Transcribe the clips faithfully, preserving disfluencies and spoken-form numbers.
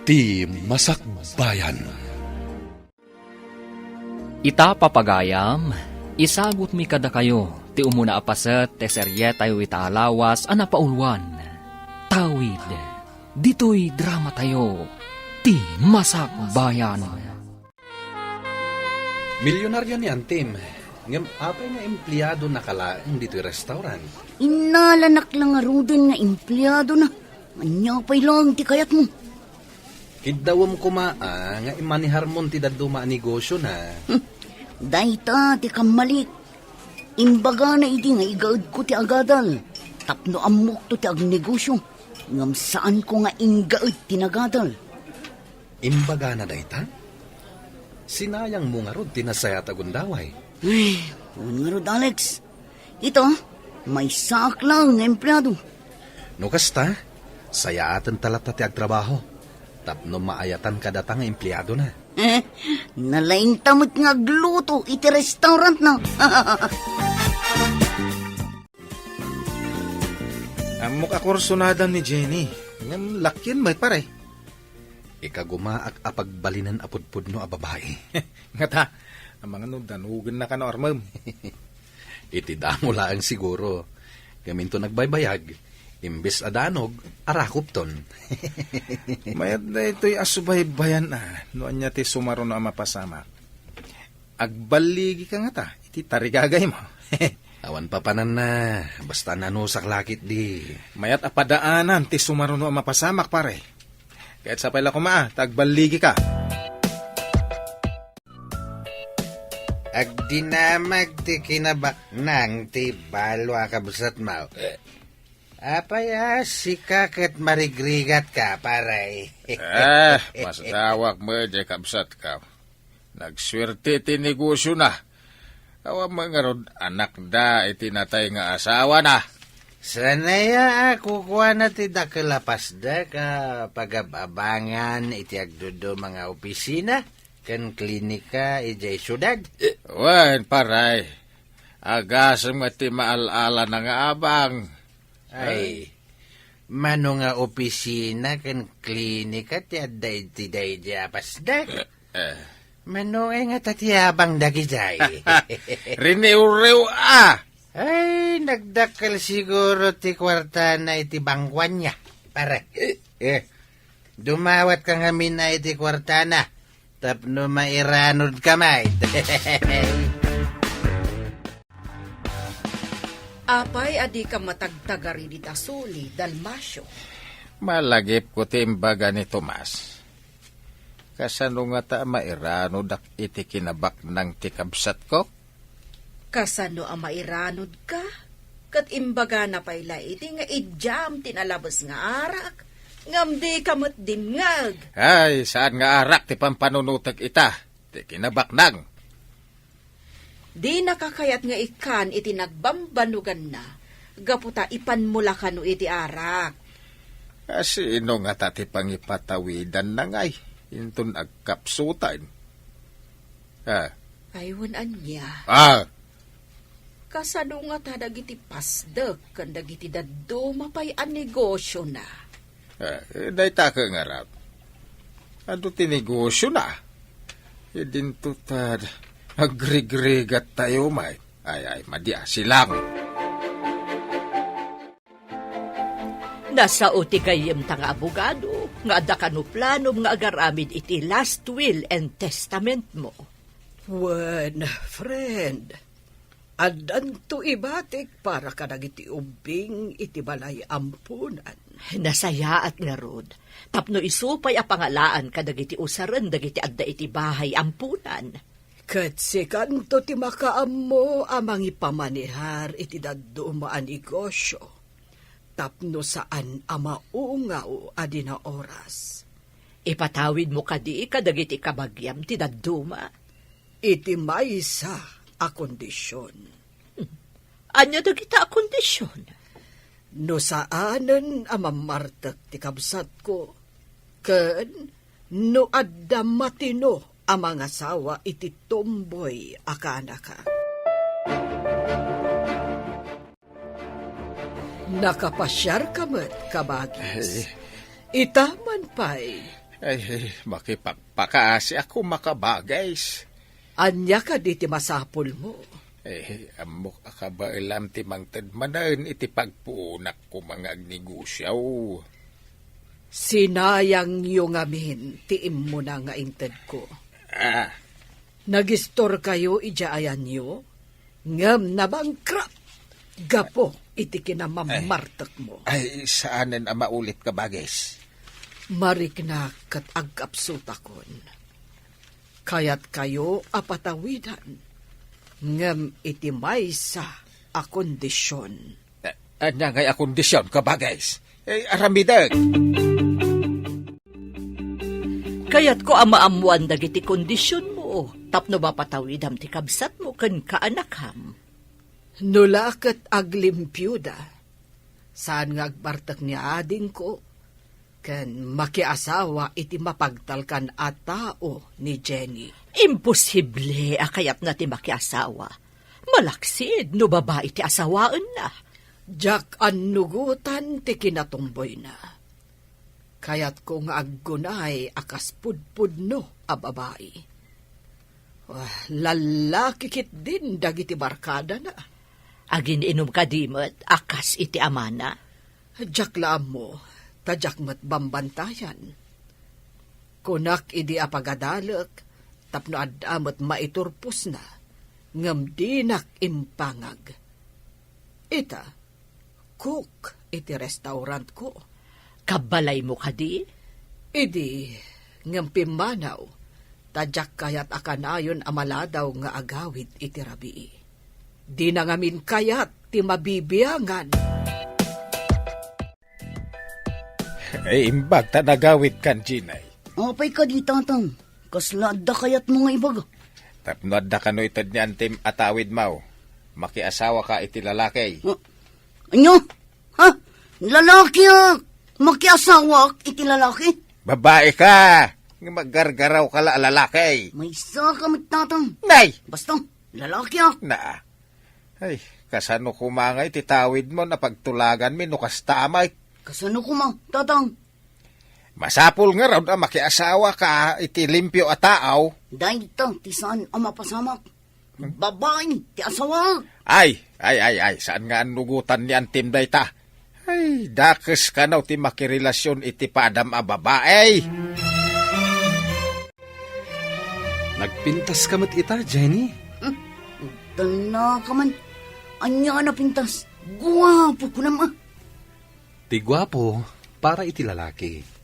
Ti Masakbayan. Ita, papagayam, isagutmi kadakayo ti umuna a paset ti serietayo ita a lawas a napauluan, Tawid. Ditoy dramatayo, Ti Masakbayan. Milyonaryo ni Antim, ngem apay nga empleadonaka laeng ditoy restaurant? Innalanak la ngaruden nga empleadona. Ania pay laeng ti kayatmo? Kiddawem koma a nga immaneharmon ti dadduma a negosiona. Hmm. Dayta ti kammalik. Imbagana idi nga igaedko ti agadal tapno ammokto ti agnegosio, ngem saanko nga inggaed ti nagadal. Imbagana dayta? Sinayangmo ngarud ti nasayaat a gundaway. Ay, wen ngarud, Alex. Ita, maysaak laeng nga empleado. No kasta, sayaatenta latta ti agtrabaho tapno maayatan kadata nga empleadona. Nalaingta met nga agluto iti restaurantna. Ammok a kursunada ni Jenny. Ngem lakien met, pare. Ikagumaak a pagbalinen a pudpudno a babai. Ngata, amangan no danogennaka no armem. Iti damo laeng siguro. Ngem inton agbaybayag, imbes a danog, arakupton. Mayat daytoy a subaybayan a, no ania ti sumaruno a mapasamak. Agballigika ngata iti tarigagaymo. Awan papananna, basta nanusak la ketdi. Mayat a padaanan ti sumaruno a mapasamak, pare. Ket sapay la koma a, ta agballigika. Agdinamag ti kinabaknang ti balo a kabsatmo. Eh. Apay a sika ket marigrigatka, pare? Eh, masdawak met diay kabsatko. Nagsuerte ti negosiona. Awan met ngarud anakda iti natay nga asawana. Sanaya a kukuana ti dakkel a pasdek a pagab-abangan iti agduduma nga opisina ken klinika idiay siudad. Eh, wen, pare. Agasem nga ti maal-alana nga abang. Ay, mano nga opisina ken klinika ti adda iti daydi a pasdek? Eh. Mano nga ta ti abang dagidiay? Riniwriw a! Ay, nagdakkel siguro ti kuartana iti bangkuanna, pare. Eh, dumawatka ngamin a iti kuartana tapno mairanodka met. Apay a dika matagtagari dita suli, Dalmacio? Malagipko ti imbaga ni Tomas. Kasano ngata a mairanodak iti kinabaknang ti kabsatko? Kasano a mairanodka? Ket imbagana pay la idi nga idiam ti nalabes nga arak, ngem dika met dimngeg. Ay, saan nga arak ti pampanunotek ita, ti kinabaknang. Dinaka kayat nga ikkan iti nagbambanuganna, gapu ta ipanmo la kano iti arak. A, sino ngata ti pangipatawidanna ngay inton agkapsutan? Ah. Ay, wen ania? Ah! Kasano ngata dagiti pasdek ken dagiti dadduma pay a negosiona? Eh, dayta ket ngarud. Adu ti negosiona. Idinto ta agrigrigat tayo, may. Ay, ay, madi a, silang. Nasao ti gayyemta nga abogado nga adda kano planom nga agaramid iti last will and testament mo. Wen, friend, addanto ibatik para kadagiti ubbing iti balay ampunan. Nasayaat ngarud, tapno isu pay a pangalaan kadagiti usaren dagiti adda iti bahay ampunan. Ket sikanto ti makaammo a mangipamanehar iti dadduma a negosio, tapno saan a maungaw a di naoras. Ipatawidmo kadi kadagiti kabagiam ti dadduma? Iti maysa a kondision. Hmm. Ania dagita a kondision? No saanen a mammartek ti kabsatko, ken no adda matino a mangasawa iti tomboy a kaanaka. Nakapasiarka met, kabagis. Ay. Ita man pay, Ay, makipakpakaasiak koma, Kabages. Ania kadi ti masapulmo? Eh, ammok a kabaelam ti mangted manen iti pagpuonak koma nga agnegosio. Sinayangyo ngamin ti immuna nga intedko. Ah. Nagistorkayo idiay ayanyo, ngem nabangkrut gapu iti kinamammartekmo. Ay, saanen a maulit, Kabages. Mariknak ket agkapsutakon. Kayatkayo a patawidan, ngem iti maysa a kondision. A-, ania ngay a kondision, Kabages? Eh, aramidek. Kayatko a maammoan dagiti kondisionmo tapno mapatawidam ti kabsatmo ken kaanakam. No la ket aglimpioda, saan nga agbartek ni adingko ken makiasawa iti mapagtalkan a tao ni Jenny. Imposible a kayatna ti makiasawa. Malaksid no babai ti asawaenna. Diak annugotan ti kinatumboyna. Kayatko nga aggunay a kas pudpudno a babai. Ah, lallaki ketdin dagiti barkadana. Agin-inum kadi met a kas iti amana? Diak la ammo, ta diak met bambantayan. Kunak idi a pagadalek tapno adda met maiturposna, ngem dinak impangag. Ita, cook iti restaurantko. Kabbalaymo kadi? Idi, ngem pimmanaw, ta diak kayat a kanayon a maladaw nga agawid iti rabii. Dina ngamin kayat ti mabibiangan. Ay, imbag ta nagawidkan, Jenny. Apay kadi, Tatang? Kasla adda kayatmo nga ibaga? Tapno adda kano ited ni antim a tawidmo, makiasawaka iti lalaki. Ah, ania? Ha? Lalaki a makiasawaak iti lalaki? Babai ka! Nga maggargaraw ka la a lalaki. Maysa ka met, Tatang. Nay! Basta, lalaki ak. Naa. Ay, kasano koma nga iti tawidmo a pagtulaganmi no kasta met? Kasano koma, Tatang? Masapul ngarud a makiasawaka iti limpio a tao. Dayta ti saan a mapasamak. Babai ti asawaek. Ay, ay, ay, ay, saan nga annugotan ni antim dayta? Ay, dakes kano ti makirelasion iti padam a babai. Nagpintas ka met ita, Jenny? Hmm, dayta ka man. Ania a napintas? Guapo kunam a. Ti guapo para iti lalaki.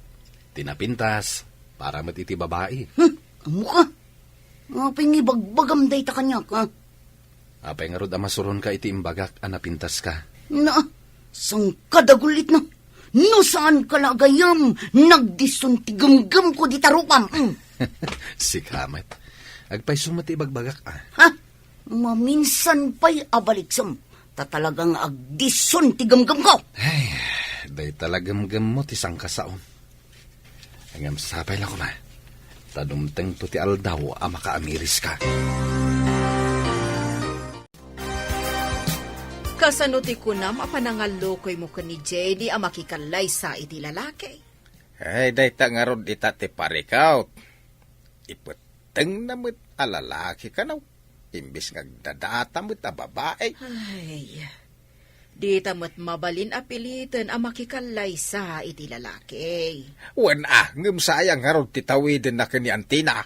Ti napintas para met iti babai. Hmm, ammo ka? Apay nga ibagbagam dayta kaniak, ha? Apay ngarud a masuronka iti imbagak a napintaska? Na, saan ka dagulitna? No saan ka la agayam, nagdison ti gemgemko dita rupam. Mm. Sika met. Agpayso met ti ibagbagak, ah. Ha? Maminsan pay a baliksem, ta talaga nga agdison ti gemgemko. Ay, dayta la gemgemmo ti sangkasaom. Ngem sapay la koma, ta dumtengto ti aldaw a makaamiriska. Kasano ti kunam a panangallukoymo ken ni Jenny a makikallaysa iti lalaki? Ay, dayta ngarud ita ti parikawt. Ipettengna met a lalaki kano. Imbes nga agdadata met a babai. Ay, dita met mabalin a piliten a makikallaysa iti lalaki. Wen a, ngem sayang ngarud ti tawidenna ken ni antina.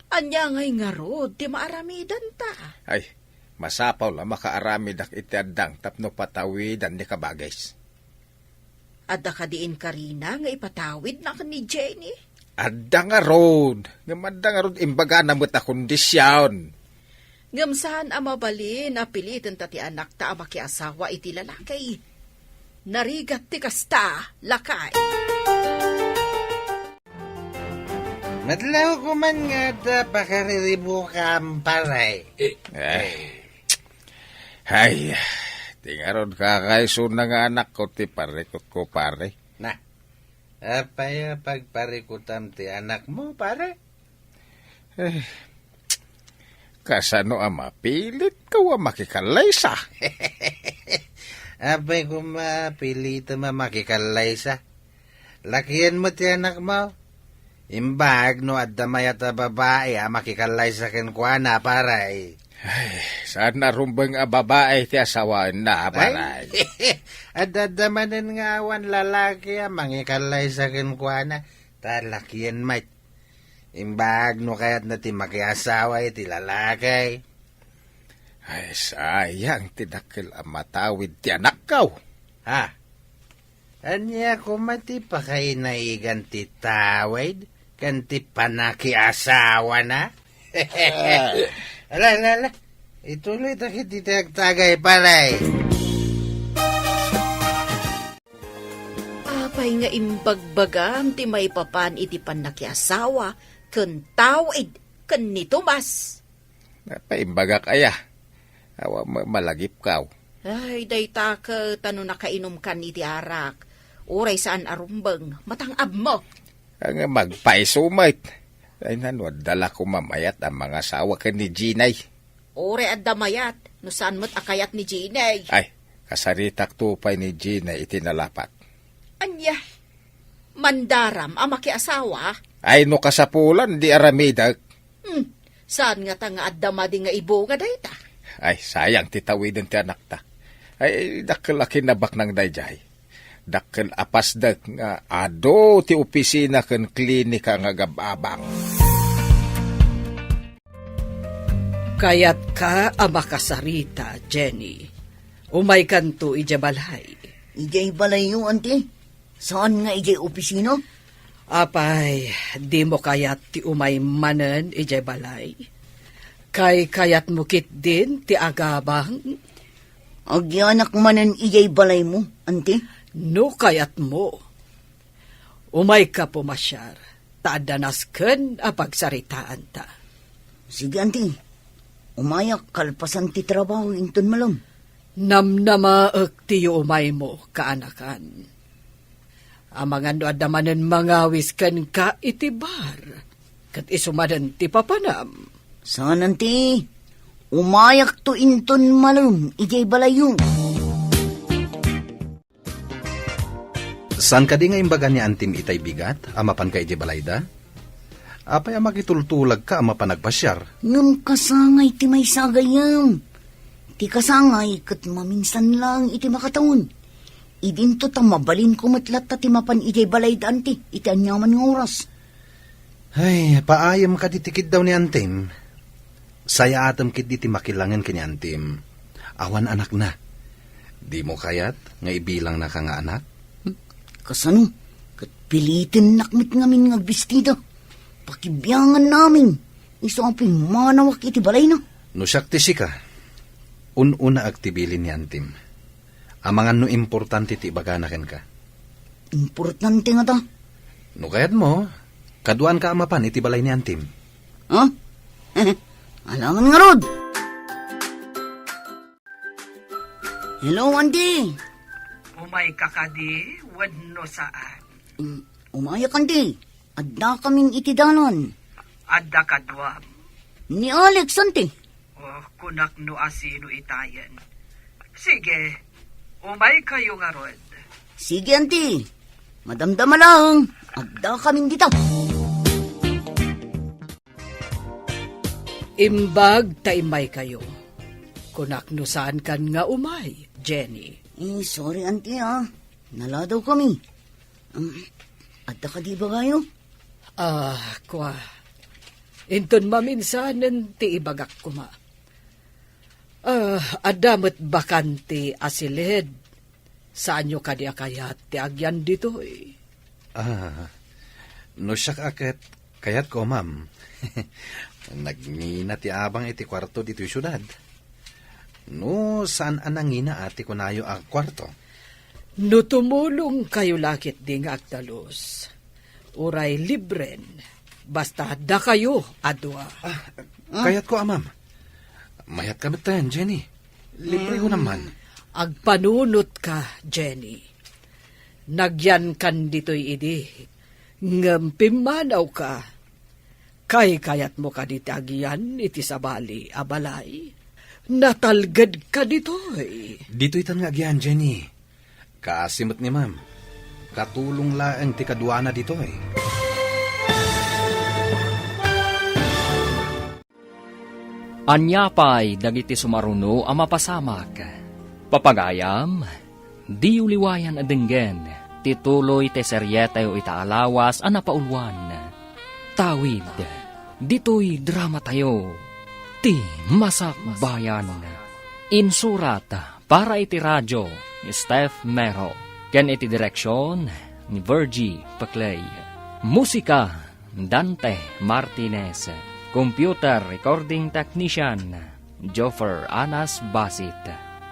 Ania ngay ngarud ti maaramidanta? Ay, masapul a makaaramidak iti addang tapno patawidan ni Kabages. Adda kadi inkarina nga ipatawidna ken ni Jenny? Adda ngarud, ngem adda ngarud imbagana met a kondision. Ngem saan a mabalin a pilitenta ti anakta a makiasawa iti lalaki. Narigat ti kasta, lakay. Nadlaw ko man nga adda pakariribukam, pare. Eh. Ay, ti ngarud kakaisuna nga anakko ti parikutko, pare. Na, apay a pagparikutam ti anakmo, pare? Eh, kasano a mapilitko a makikallaysa? Apay koma pilitem a makikallaysa? Lakienmo ti anakmo, Imbag no adda mayat a babai a makikallaysa kenkuana, pare. Ay, saan a rumbeng a babai ti asawaenna, pare. Adda, adda manen nga awan lalaki a mangikallaysa kenkuana, ta lakien met. Imbag no kayatna ti makiasawa iti lalaki. Ay, sayang ti dakkel a matawid ti anakko. Ha? Ania koma ti pakainaigan ti tawid ken ti panakiasawana? Ala, ala, ala. Ituloy ta ket iti agtagay, pare. Apay nga imbagbagam ti maipapan iti pannakiasawa ken tawid ken ni Tomas? Napaimbagak aya. Awan ma-, malagipkaw. Ay, dayta ket no nakainumkan iti arak, uray saan a rumbeng, matang-abmo. Nga magpaiso met. Ay, nano, adda la koma mayat a mangasawa ken ni Jenny. Uray adda mayat, no saan met a kayat ni Jenny. Ay, kasaritakto pay ni Jenny iti nalapat. Ania? Mandaram a makiasawa? Ay, no kasapulan, di aramidek. Hmm, saan ngata nga adda madi nga ibunga dayta? Ay, sayang ti tawiden ti anakta. Ay, dakkel a kinabaknang daydiay. Dakkel a pasdek nga adu ti opisina ken klinika nga agab-abang. Kayatka a makasarita, Jenny. Umaykanto idiay balay. Idiay balayyo, anti? Saan nga idiay opisina? Apay, dimo kayat ti umay manen idiay balay? Kaykayatmo ketdin ti agabang? Agyanak manen idiay balaymo, anti? No kayatmo. Umayka pumasiar, ta adda nasken a pagsaritaanta. Sige, anti. Umayak kalpasan ti trabaho inton malem. Namnamaek ti yuumaymo, kaanakan. Amangan no adda manen mangawis kenka iti bar, ket isu manen ti papanam. Saan, anti. Umayakto inton malem idiay balayyo. Saan kadi nga imbaga ni Antim itay bigat a mapanka idiay balayda? Apay a makitultulagka a mapan agpasiar? Ngem kasangay ti maysa gayam. Ti kasangay ket maminsan laeng iti makatawen. Idinto ta mabalinko met latta ti mapan idiay balayda, anti, iti aniaman nga oras. Ay, paayem kadi ti kiddaw ni Antim. Sayaatem ketdi ti makilangen ken ni Antim. Awan anakna. Dimo kayat nga ibilangnaka nga anak? Hmm? Kasano? Ket pilitennak met ngamin nga agbistida. Pakibianganna amin. Isu a pimmanawak iti balayna. No siak ti sika, un-unaek ti bilin ni Antim. Amangan no importante ti ibagana kenka. Importante ngata? No kayatmo, kaduaanka a mapan iti balay ni Antim. Ha? Alangan ngarud! Hello, Anti! Umayka kadi wenno saan? Mm, umayak, Anti. Addakamin iti dalan. Adda kaduam? Ni Alex, Anti. Oh, kunak no asino itayen. Sige, umaykayo ngarud. Sige, Anti. Madamdama laeng, addakamin dita. Imbag ta immaykayo. Kunak no saankan nga umay, Jenny. Eh, sorry, Anti, ah. Naladawkami. Um, adda kadi ibagayo? Ah, kua. Inton maminsanen ti ibagak koma. Ah, adda met bakante a siled. Saanyo kadi a kayat ti agyan ditoy? Ah, no siak a ket kayatko, ma'am. Nagngina ti abang iti kuarto ditoy siudad. No saan a nangina a ti kunayo a kuarto? No tumulongkayo la ketdi nga agdalus, uray libren, basta dakayo a dua. Ah, kayatko a, ma'am. Mayatka metten, Jenny. Libre ko naman. Agpanunotka, Jenny. Nagyankan ditoy idi, ngem pimmanawka. Kaykayatmo kadi ti agyan iti sabali a balay? Natalgedka ditoy. Ditoy tan nga agyan, Jenny. Kaasi met ni ma'am. Katulong laeng ti kaduana ditoy. Ania pay dagiti sumaruno a mapasamak? Papagayam, diyo liwayan a denggen ti tuloy ti serietayo ita a lawas a napauluan. Tawid, ditoy dramatayo, ti Masakbayan. Insurat para iti radio, Steph Mero, ken iti direksion ni Virgie Peclay. Musika, Dante Martinez. Computer recording technician, Joffer Anas Basit.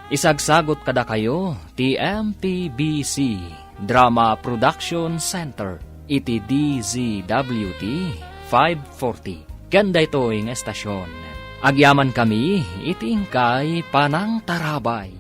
Isagsagot kadakayo ti M P B C Drama Production Center iti D Z W T five forty. Ken daytoy nga estasion, agyamankami iti inkay panangtarabay.